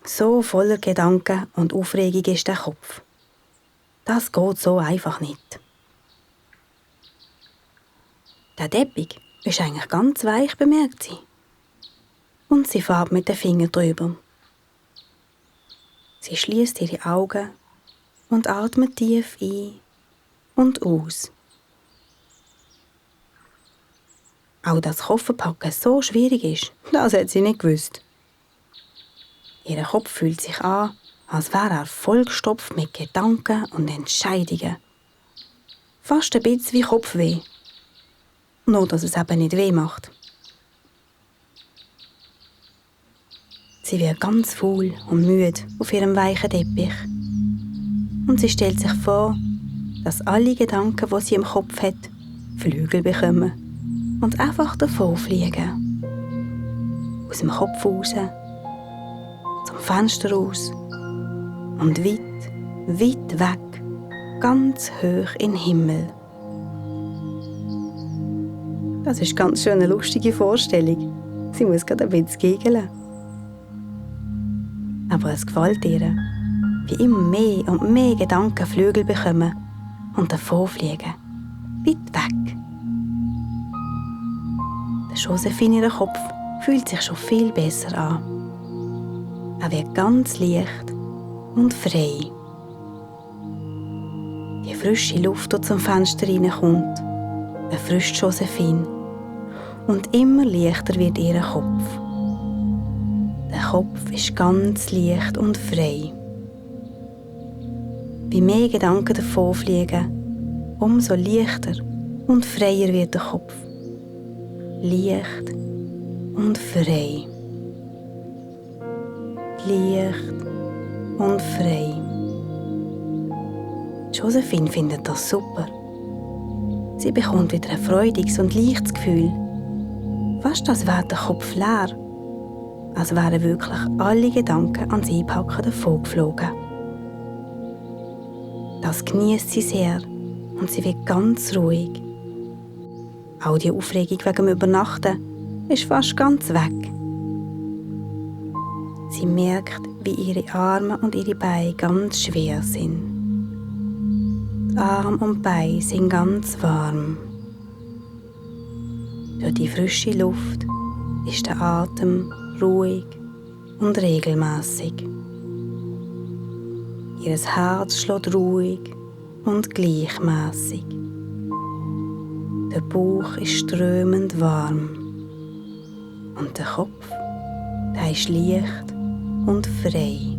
So voller Gedanken und Aufregung ist der Kopf. Das geht so einfach nicht. Der Teppich ist eigentlich ganz weich, bemerkt sie. Und sie fährt mit den Fingern drüber. Sie schließt ihre Augen und atmet tief ein und aus. Auch dass Kofferpacken so schwierig ist, das hat sie nicht gewusst. Ihr Kopf fühlt sich an, als wäre er vollgestopft mit Gedanken und Entscheidungen. Fast ein bisschen wie Kopfweh. Nur, dass es eben nicht weh macht. Sie wird ganz faul und müde auf ihrem weichen Teppich. Und sie stellt sich vor, dass alle Gedanken, die sie im Kopf hat, Flügel bekommen und einfach davonfliegen. Aus dem Kopf raus, zum Fenster raus und weit, weit weg, ganz hoch in den Himmel. Das ist ganz schön eine lustige Vorstellung. Sie muss gerade ein bisschen giggeln. Aber es gefällt ihr, wie immer mehr und mehr Gedanken Flügel bekommen und davonfliegen. Weit weg. Der Josephine, ihr Kopf, fühlt sich schon viel besser an. Er wird ganz leicht und frei. Die frische Luft, die zum Fenster reinkommt, erfrischt Josephine. Und immer leichter wird ihr Kopf. Der Kopf ist ganz leicht und frei. Wie mehr Gedanken davonfliegen, umso leichter und freier wird der Kopf. Leicht und frei. Leicht und frei. Josephine findet das super. Sie bekommt wieder ein freudiges und leichtes Gefühl. Fast als wäre der Kopf leer. Als wären wirklich alle Gedanken ans Einpacken davongeflogen. Das genießt sie sehr und sie wird ganz ruhig. Auch die Aufregung wegen dem Übernachten ist fast ganz weg. Sie merkt, wie ihre Arme und ihre Beine ganz schwer sind. Die Arme und Beine sind ganz warm. Durch die frische Luft ist der Atem ruhig und regelmäßig. Ihr Herz schlägt ruhig und gleichmäßig. Der Bauch ist strömend warm. Und der Kopf, der ist leicht und frei.